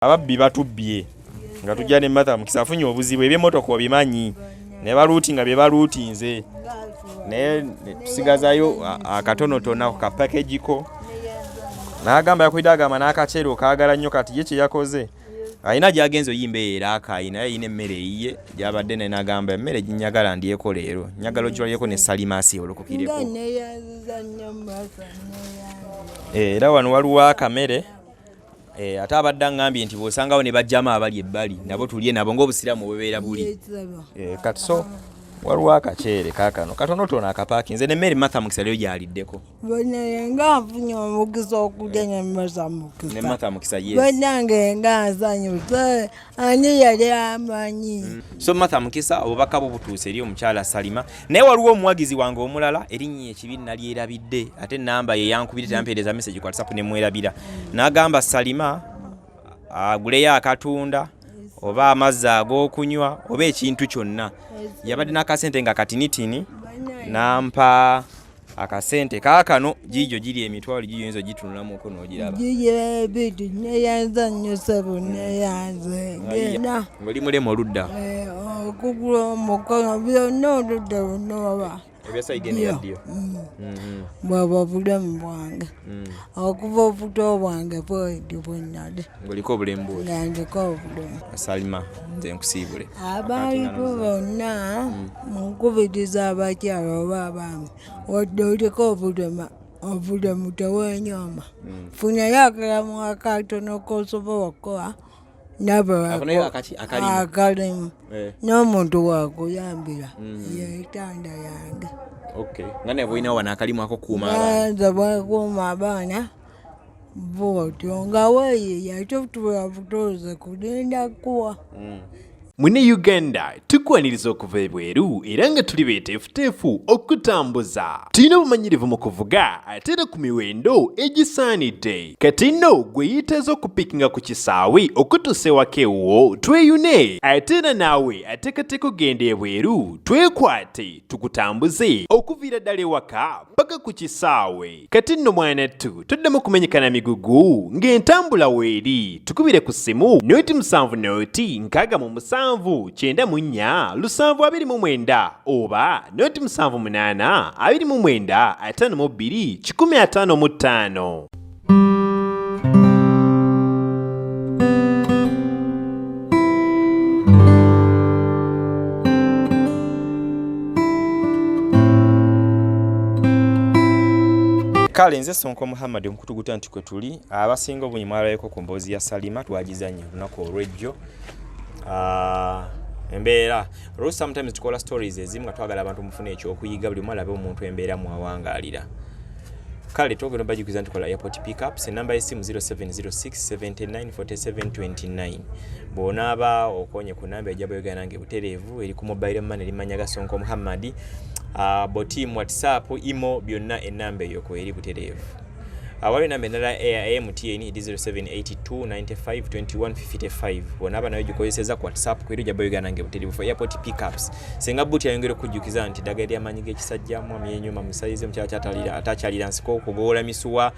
Ababbi batubbye nga tujja ne Martha Mukisa afunye obuzibu, eby'emmotoka obimanyi, ne baluutinga bye baluutinze, naye ne tusigazayo akatonotono ako ka package ko. N'agamba yakubidde agamba n'akaceere okaagala nnyo. Kati ye kye yakoze, alina gy'agenze oyimba eyo era akaayi, naye alina emmere eyiye gy'abadde naye, n'agamba emmere ginyagala ndyeko leero, njagala ogiwalyeko ne Salimasi olukukireko. Nga neyanziza nnyo Martha, neyanziza. Era wano waliwo akamere. Ate abadde aŋŋambye nti bw'osangawo ne bajjamu abali ebbali nabo tulye nabo ng'obusiraamu bubeera buli. Yesaba. Kati so waliwo akaceere kaakano katonotono akapaaki nze nemmere Martha Mukisa leero gy'aliddeko. Bonna nga nfunye omukisa okulya ne Martha Ne Mukisa. Martha Mukisa, yes. Bannange nga nsanyuse, ani yali amanyi? So Martha Mukisa, obubaka bwo butuuse eri omukyala Salima, naye waliwo omuwagizi wange omulala, erinnya ekibi nalyerabidde, ate enamba ye yankubire teyampeereza message ku WhatsApp ne mwerabira, n'agamba Salima aguleyo akatunda oba amazzi ag'okunywa oba ekintu kyonna. Yabadde n'akasente nga katinitini, n'ampa akasente kaakano, giigyo giri emitwalo giyo, oyinza ogitunulamuko n'ogiraba. Gigira ebintu, neyanza nnyo ssebo, neyanze genda. Ng'oli mulema oludda? Okugula omukono byonna, oludda lwonna oba Ebya side eno eya ddyo. Bwebwo obulemu bwange okuva obuto bwange bwedi bwe nali. Ng'oliko obulemu bwoti? Nga ndiko obulemu. Salima, nze nkusiibule. Abantu bonna nkubiriza, abakyala oba abaami, wadde oliko obulema, obulemu teweenyooma, funayo akalamu akatono kosobola okukola nabo. Afunayo akaki? Akalimu? Akalimu. N'omuntu wakuyambira yetanda yange. Okay, nga naye bwolinawo wano akalimu akokuuma abaana. Nze bwekuuma abaana bwotyo nga weeyiya totula butuuzi kulinda kuwa. Mune Uganda tukwaniriza okuva ebweru era nga tuli beeteefuteefu okutambuza. Tulina obumanyirivu mu kuvuga ate era ku miwendo egisaanidde. Kati nno gwe yeetaaza okupiikinga ku kisaawe okutuusa ewaka ewuwo, tweyune. Ate era naawe ateekateeka okugenda ebweru, twekwate tukutambuze okuviira ddala ewaka paka ku kisaawe. Kati nno mwanattu toddamu kumenyeka na migugu ng'entambula weeri. Tukubire ku ssimu 0 7 0 67 94 729 oba 0 7 8 29 52 155. Kale nze Sonko Muhammad, omukutu guta nti kwe tuli abasinga obungi mwalabyeko ku mboozi ya Salima, twagizanye olunaku olw'ejjo. Embeera oluusi sometimes tukola stories ezimu nga twagala abantu mufune ekyokuyiga, buli omu alabe omuntu embeera mwawangaalira. Kale twogera obajukiza nti kola airport pickups, enamba y'essimu 0706 79 47 29. Bw'onaaba okonye ku namba ejja bweyogera nange butereevu, eri ku mobile money erimanya ga Sonko Muhammad, botim, WhatsApp, imo, byonna enamba eyo kweri butereevu. Waliwo enamba endala eya MTN eri 0782 95 21 55. Bw'onaaba nayo gikozeseza ku WhatsApp kweri ojja bweyogera nange butereevu for airport pickups. Senga Buti ayongera okujjukiza nti eddagala ly'amaanyi g'ekisajja, mwami yenyuma musayize, omukyala atakyalira nsiko, okugowola misuwa,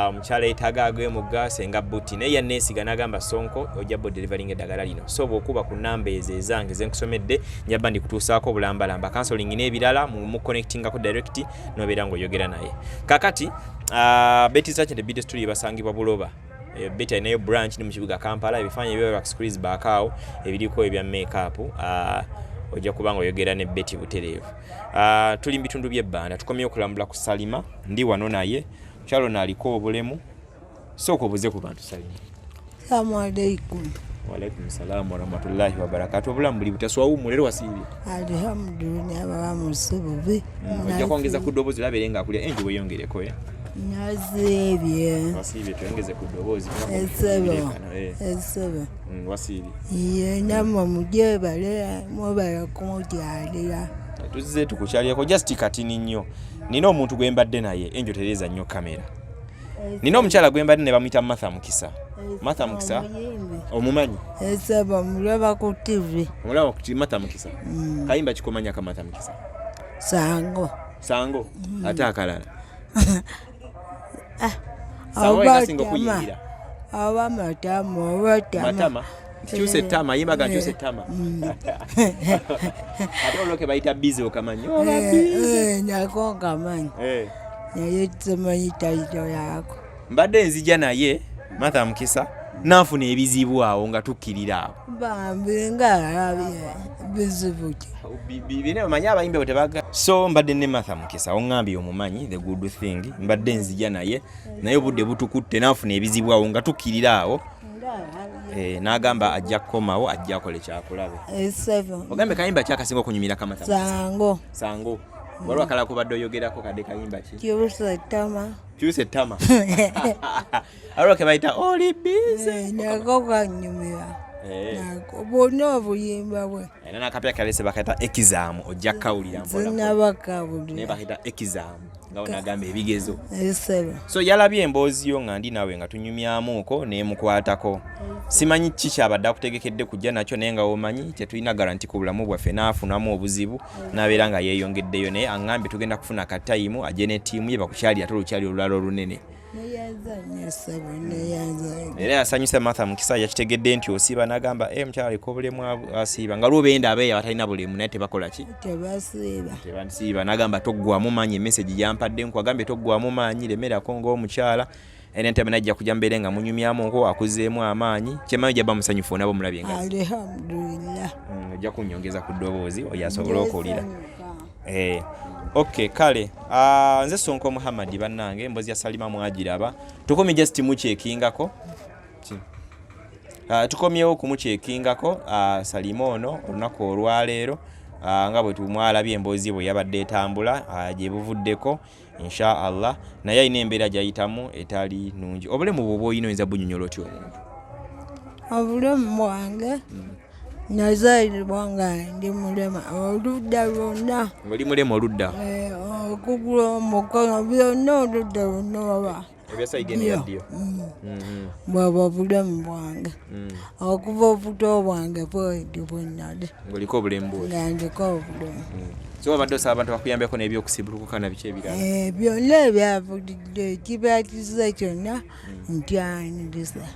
omukyala yeetaaga ag'emugga, Senga Buti naye yanneesiga n'agamba Sonko ojja bo delivering eddagala lino. So bw'okuba ku namba ezo ezange zenkusomedde, njaba ndikutuusaako obulambalamba, counseling n'ebirala, mu connectingako direct n'obeera ng'oyogera naye. Kakati Betty Sachet Beauty Studio basangibwa Buloba. Betty alinayo branch ne mu kibuga Kampala. Ebifaananyi ebya screens baakaawo ebiriko ebya makeup, ojja kuba nga oyogera ne Betty butereevu. Tuli mu bitundu by'ebbanda, tukomyewo okulambula ku Salima, ndi wano naye mukyalo ono aliko obulemu. Sooka obuze ku bantu, Salima. Salaamu aleikum. Waalaikum salaamu warahmatullahi wabarakatu. Obulamu buli butaswawumu leero wasiibye? Alhamdulillah, abalamu si bubi. Ojja kwongeza ku ddoboozi olabeere nga akulya enji, weeyongereko. Nasiibye. Wasiibye, twongeze ku ddoboozi. Esebo. Esebo. Wasiibye? Ye, nammwe mugyebale, mwebale kunkyalira. Tuzze tukukyalireko just katini nnyo. Nina omuntu gwe mbadde naye, enjo tereeza nnyo kamera. Nina omukyala gwe mbadde ne bamuyita Martha Mukisa. Martha Mukisa omumanyi? Esebo, mulaba ku TV. Omulaba ku Martha Mukisa? Kayimba kikomanya ka Martha Mukisa? Sango. Sango, ate akalala? Sango yekasinga okuyimbira. Oba matama oba tama. Matama nkyusa ettama, yimbaga nkyusa ettama. Ate olwo ke bayita bizi okamanyi? Oba busy. Nako nkamanyi, naye simanyi title yaako. Mbadde nzija naye Martha Mukisa nanfuna ebizibu awo nga tukkirira awo. Bambi, ngaalabye bizibu ki? Bina omanyi abayimbi abo tebaga. So mbadde ne Martha Mukisa, oŋŋambye omumanyi, the good thing. Mbadde nzija naye, naye obudde butukutte, nanfuna ebizibu awo nga tukkirira awo. N'agamba ajja kukomawo, ajja akole kyakulabe. Esebo. Ogambe kayimba ki akasinga okunyumira ka Martha Mukisa? Sango. Sango. Waliwo akalala kubadde oyogerako kadde, kayimba ki? Kyusa ettama. Kyusa ettama. Waliwo ke bayita oli busy. Nako kanyumira. Nako bwonna obuyimba bwe. Era n'akapya kalese bakayita exam, ojja kukawulira mpola mpola. Naye Sinnabakawulira. bakayita exam nga onagamba ebigezo. Esebo. So yalabye emboozi yo nga ndi naawe nga tunyumyamuuko neemukwatako, simanyi ki kyabadde akutegekedde kujja nakyo, naye nga womanyi tetulina guarantee ku bulamu bwaffe, n'afunamu obuzibu n'abeera nga yeeyongeddeyo. Naye aŋŋambye tugenda kufuna katime ajje ne ttiimu ye bakukyali ate olukyali olulala olunene. Neyanza nnyo ssebo, neyanza. Era yasanyuse Martha Mukisa, yakitegedde nti osiiba, n'agamba e mukyala aliko obulemu asiiba nga lwobenda abeeyo abatalina bulemu naye tebakola ki? Tebasiiba. Tebasiiba. N'agamba toggwamu maanyi. Emessage gyampadde nkwagambye toggwamu maanyi, lemerako ng'omukyala enentebe najja kujja mbeere nga munyumyamuko akuzeemu amaanyi. Kyemanyi ojja bba musanyufu onaba omulabye nga Alhamdulillah. Ojja kunyongeza ku ddoboozi oyo asobole okuwulira. Nsanyuka. Ok, kale. Nze Sonko Muhammad. Bannange, emboozi ya Salima mwagiraba, tukomye just mukyekingako. Tukomyewo kumukyekingako Salima ono olunaku olwaleero, nga bwe tumwalabye emboozi bwe yabadde etambula, gye buvuddeko insha Allah. Naye alina embeera gy'ayitamu etali nnungi. Obulemu bwe bw'olina oyinza bunyonyola otya omuntu? Obulemu bwange, nazaalibwa nga ndi mulema oludda lwonna. Ng'oli mulema oludda? Okugulu, omukono, byonna, oludda lwonna oba ebyasaigene Ddyo. Yaddyo. Bwebwo obulemu bwange okuva obuto bwange bwedi bwe nali. Ng'oliko obulemu bwoti? Nga ndiko obulemu. So wabadde osaba abantu bakuyambeko n'ebyokusibulukuka na biki ebirala? Byonna ebyavulidde kiba kize kyonna ntyaniriza.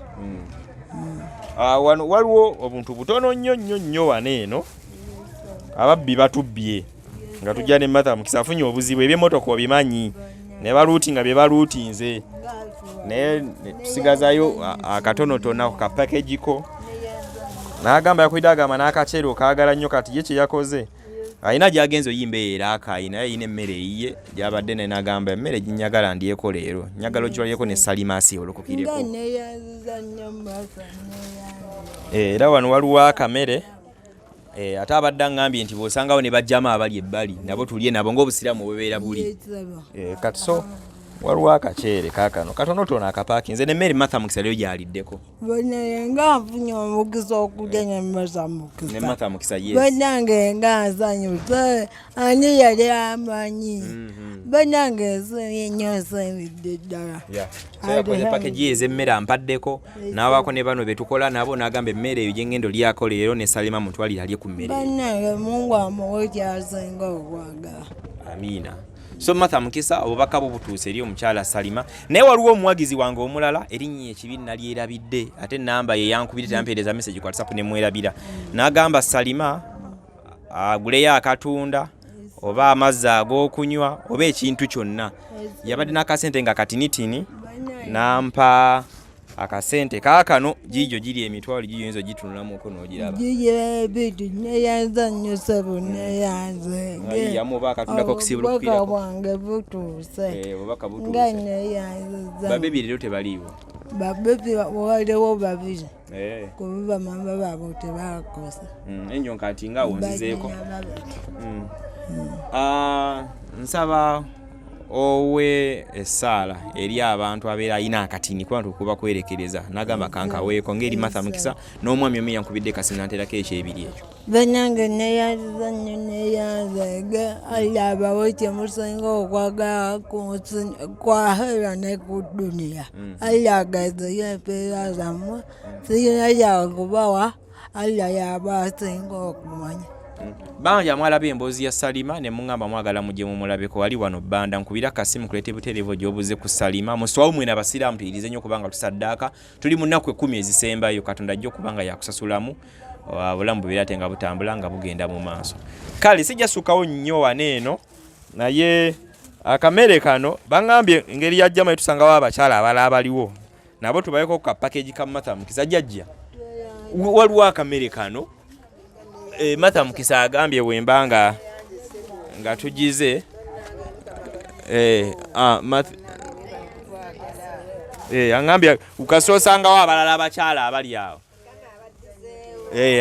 Wano waliwo obuntu butono nnyo nnyo nnyo wano eno. Ababbi batubbye nga tujja ne Martha Mukisa, afunye obuzibu. Ebyemmotoka obimanyi, ne baluuti nga bye baluutinze, naye ne tusigazayo akatonotono ako ka package ko. N'agamba yakwidde, agamba n'akaceere okaagala nnyo. Kati ye kye yakoze, alina gy'agenza oyimba eyo era akaayi, naye alina emmere eyiye gy'abadde naye, n'agamba emmere ginyagala ndyeko leero, njagala ogiwalyeko ne Salimasi Nga olokokireko. Neyanziza nnyo Martha, neyanziza. Era wano waliwo akamere. Ate abadde aŋŋambye nti bw'osangawo ne bajjamu abali ebbali nabo tulye nabo ng'obusiraamu bubeera buli. Yesebo. Kati so waliwo akaceere kaakano katonotono akapaakinze nemmere Martha Mukisa leero gy'aliddeko. Banaye nga nfunye omukisa okulya ne Martha Ne Mukisa. Martha Mukisa, yes. Bannange nga nsanyuse, ani yali amanyi? Bannange nsiimye nnyo, nsiimidde ddala. Yeah. So yakoze package ye ez'emmere ampaddeko, n'abaako ne bano be tukola nabo, n'agamba emmere eyo gye ngenda olyako leero ne Salima mutwalire alye ku mmere eyo. Bannange, Mungu amuwe kyasinga okwagala. Amiina. So Martha Mukisa, obubaka bwo butuuse eri omukyala Salima. Naye waliwo omuwagizi wange omulala, erinnya ekibi nalyerabidde, ate enamba ye yankubire teyampeereza message ku WhatsApp ne mwerabira, n'agamba Salima aguleyo akatunda oba amazzi ag'okunywa oba ekintu kyonna. Yabadde n'akasente nga katinitini, n'ampa akasente kaakano. Giigyo giri emitwalo giyo, oyinza ogitunulamuko n'ogiraba. Gigira ebintu, neyanza nnyo ssebo, neyanze. Ayiyamu oba akatundako okusibulukukirako. Obubaka bwange butuuse. Obubaka Nga butuuse. neyanziza. Babebi leero tebaliiwo? Babebi waliwo babiri, kuba bamama baabwe tebakosa. Enyo kati nga wonzizeeko. Banyina babiri. Nsaba owe essaala eri abantu abeera alina akatini, kuba tukuba kwerekereza n'agamba kankaweeko ng'eri Martha Mukisa n'omwami omu yankubidde kasi nanterako ekyebiri ekyo. Bannange, neyanziza nnyo, neyanzege. Allah abawe kyemusinga okwagala ku nsi kwahera ne ku duniya. Allah agaziye empeera zammwe. Sirina kyakubawa, Allah yaba asinga okumanya. Banja mwalaba emboozi ya Salima ne muŋŋamba mwagala mujje mumulabeko, wali wano Bbanda. Nkubira akasimu kuleeta butereevu gy'obuze ku Salima. Muswawu mwena abasiraamu tuyirize nnyo kubanga tusaddaaka, tuli mu nnaku 10 ezisembayo. Katonda ajja okuba nga yakusasulamu, obulamu bubeera ate nga butambula nga bugenda mu maaso. Kale sijja sukkawo nnyo wano eno, naye akamere kano baŋŋambye engeri yajjamu tusangawo abakyala abalala abaliwo nabo tubayeko ka package ka Martha Mukisa. Jjajja, waliwo akamere kano. Martha Mukisa agambye bwemba nga tugize aŋŋambye ukasoosangawo abalala abakyala abali awo.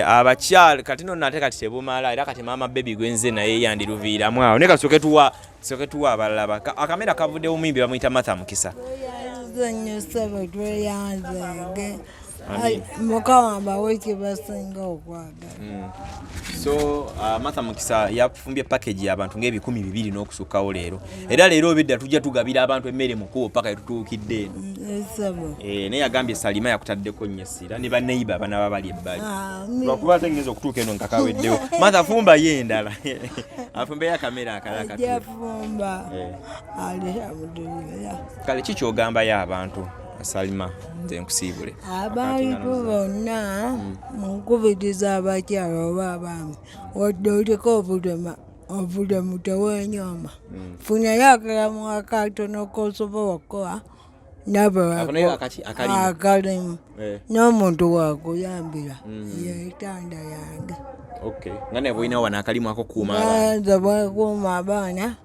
Abakyala kati nno nate kati tebumala, era kati maama baby gwenze naye yandiruviiramu awo, naye kati sooke tuwa abalala. Akamere kavuddewo muyimbi bamuyita Martha Mukisa. Tweyanze nnyo ssebo, tweyanzege. Mukama abawe kye basinga okwagala. So Martha Mukisa yafumbye package abantu ng'ebikumi 200 n'okusukkawo leero, era leero obedda tujja tugabira abantu emmere mu kkubo paka etutuukidde eno. Ssebo. Naye yagambye Salima yakutaddeko nnyo essira ne baneiba banaba bali ebbali, lwakuba ate ngenza okutuuka eno nga kaweddewo. Martha, fumbayo endala, afumbeyo akamere akalala. Ajja fumba. Alhamdulillah. Kale ki kyogambayo abantu, Salima? Nze nkusiibule. Abantu bonna nkubiriza abakyala oba abaami, wadde oliko obulema, obulemu teweenyooma, funayo akalamu akatono kosobola okukola nabo. Afunayo akaki? Akalimu? Akalimu. N'omuntu wakuyambira yetanda yange. Okay, nga naye bwolina wano akalimu akokuuma abaana. Nze bwekuuma abaana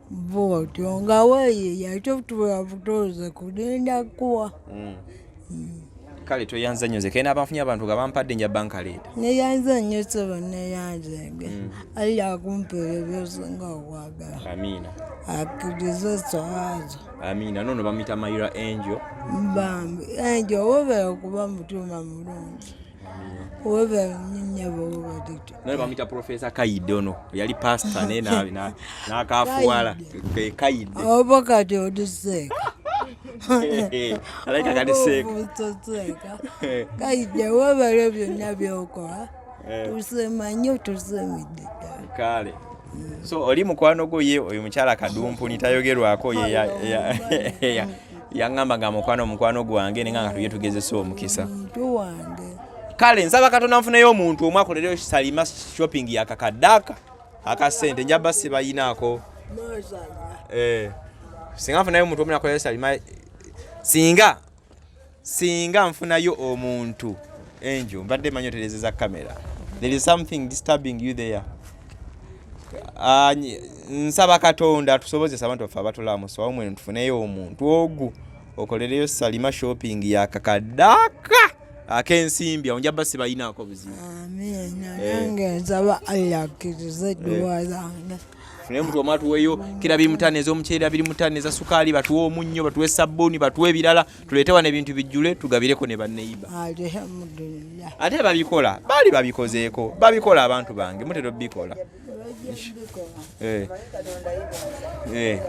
bwotyo nga weeyiya, totula butuuzi kulinda kuwa. Kale tweyanza nnyo. Nze kena abanfunye abantu nga bampadde, nja bankaleeta. Neyanze nnyo ssebo, neyanzenge. Allah akumpeere byosinga okwagala. Amiina. Akkirize eswala zo. Amiina. Nono bamuyita Mayira Angel. Bambi Angel, webale okuba mutima mulungi, webale nnyo nnyabo, webale. Naye bamuyita Profesa Kayidde, ono yali pasita naye n'akafuwala Kayidde. Oba kati odiseeka. Alabika kati seeka. Obuuseeka. Kayidde, webale byonna byokola, tusiima nnyo, tusiimidde ddala. Kale, so oli mukwano gwo ye oyo mukyala Kadumpuni tayogerwako ye yaŋŋamba nga mukwano gwange nenga nga tujye tugezesa omukisa. Muntu wange. Kale nsaba Katonda nfuneyo omuntu omu akolereyo Salima shopping yakakaddaaka akasente, njaba sibayinaako. Mashallah. Singa nfunayo omuntu omu nakolerayo Salima, singa nfunayo omuntu. Enjo mbadde manyi oterezeza kamera. There is something disturbing you there. Nsaba Katonda tusobozesa abantu baffe abatulaba musowawo mweno tufuneyo omuntu ogu okolereyo Salima shopping yakakaddaaka ak'ensimbi awo, njaba sibayinaako buzibu. Amiina, nange nsaba Allah akkirize edduwa zange. Naye omuntu omu atuweeyo kiro 25 ez'omuceere, 25 eza sukaali, batuwe omunnyo, batuwe sabbuuni, batuwe ebirala, tuleete wano ebintu bijjule tugabireko ne banneyiba. Alhamdulillah. Ate babikola, baali babikozeeko, babikola. Abantu bange mutera obikola.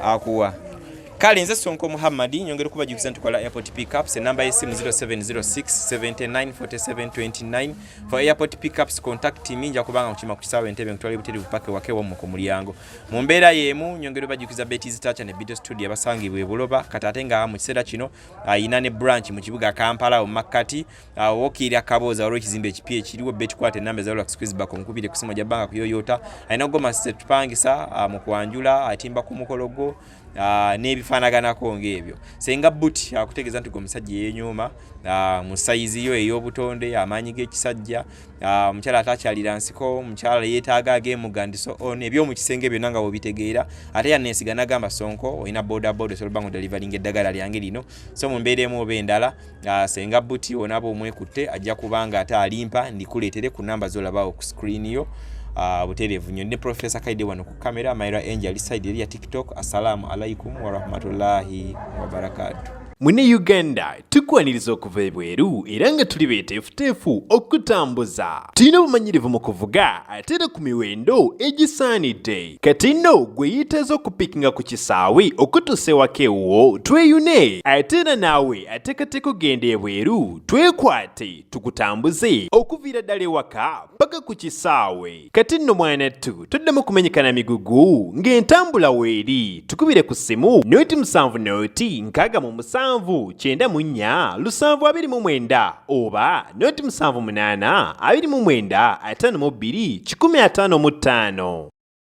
Akuwa. Kale nze Sonko Muhammadi, nyongera okubajjukiza nti tukola airport pickups. Enamba y'essimu 0706 79 47 29 for airport pickups. Contact me, nja kubanga nkukima ku kisaawe Entebbe, nkutwala ebuteri bupake wake wammwe ku mulyango. Mu mbeera y'emu nyongera obajjukiza Betty's Touch ne Beto Studio abasangibwa e Buloba, kati ate nga mu kiseera kino ayina ne branch mu kibuga Kampala mu makkati awo wokiira kabooza, waliwo ekizimbe ekipya ekiriwo. Beti, kwata enamba eza Rolex Quizback, omukubire ku simu, ajja bbanga kuyoyoota. Alina gomasi zetupangisa mu kwanjula, atimba ku mukolo gwo n'ebifaanaganako ng'ebyo. Senga Buti akutegeeza nti gwe omusajja eyenyooma mu sayizi yo ey'obutonde, amaanyi g'ekisajja, omukyala atakyalira nsiko, omukyala yeetaaga ag'emuga and so on, eby'omu kisenge byonna nga bw'obitegeera. Ate yanneesiga n'agamba, Sonko, olina boda boda, osobola obba nga odeliveringa eddagala lyange lino. So mu mbeera emu oba endala, Senga Buti onaaba omwekutte, ajja kubanga ate alimpa ndikuleetere ku namba z'olabawo ku screen yo butereevu nnyo. Ne Profesa Kaide wano ku kamera, Myra Angel side eri ya TikTok. Assalamu alaikum warahmatullahi wabarakatu. Mune Uganda tukwaniriza okuva ebweru era nga tuli beeteefuteefu okutambuza. Tulina obumanyirivu mu kuvuga ate era ku miwendo egisaanidde. Kati nno gwe yeetaaza okupikinga ku kisaawe okutuusa ewaka ewuwo tweyune ate era naawe ateekateeka okugenda ebweru twekwate tukutambuze okuviira ddala ewaka paka ku kisaawe. Kati nno mwanattu toddamu kumenyeka na migugu ng'entambula weeri. Tukubire ku ssimu noti 7 noti 67 94 729 oba noti 7 8 29 52 155.